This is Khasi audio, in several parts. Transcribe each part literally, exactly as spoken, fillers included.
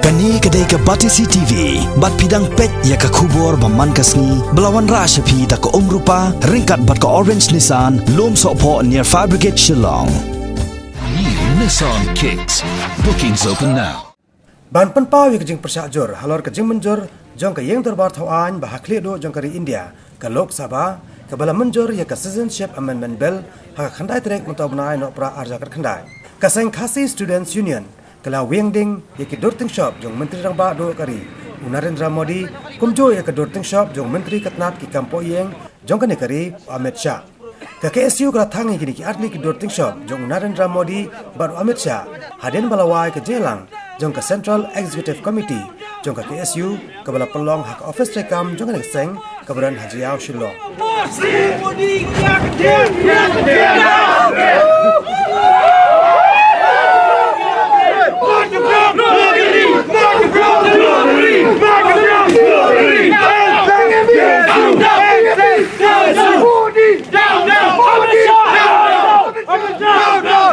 Kane ka dei ka Batesi T V, bad phi dang peit ïa ka khubor ba man ka sngi, ba la wanrah sha phi da ka Umrupa, ryngkat bad ka Orange Nissan, Lum Sohphoh near Fire Brigade Shillong. New Nissan Kicks. Bookings open now. Ban pynpaw ïa ka jingpyrshah jur halor ka jingmynjur jong ka Ïing Dorbar Thaw Aiñ ba ha khlieh duh jong ka ri India, ka Lok Sabha, kaba la mynjur ïa ka Citizenship Amendment Bill ha ka khyndai tarik mynta u bnai Nohprah arhajar khatkhyndai. Ka seng Khasi Students Union ka la wiang ding ïa ki dur tyngshop jong Myntri Rangbah duh ka ri u Narendra Modi, kumjuh ïa ka dur tyngshop jong Myntri ka tnat ki kam poh ïing jong kane ka ri u Amit Shah. Ka K S U ka la thang ïa kine ki artylli ki dur tyngshop jong u Narendra Modi bad u Amit Shah hadien ba la wai ka jingïalang jong ka Central Executive Committee jong ka K S U, kaba la pynlong ha ka ophis treikam jong kane ka seng kaba don ha Jaiaw, Shillong.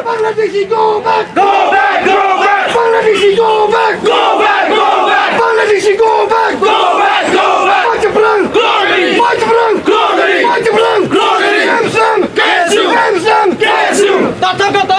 Bangladeshi, go back! Go back, go back! Bangladeshi, go back! Go back, go back! Bangladeshi, go back! Go back, go back! March April! Glory! March April! Glory! March April! Glory! M S M! K S U! M S M! K S U! Tata kata!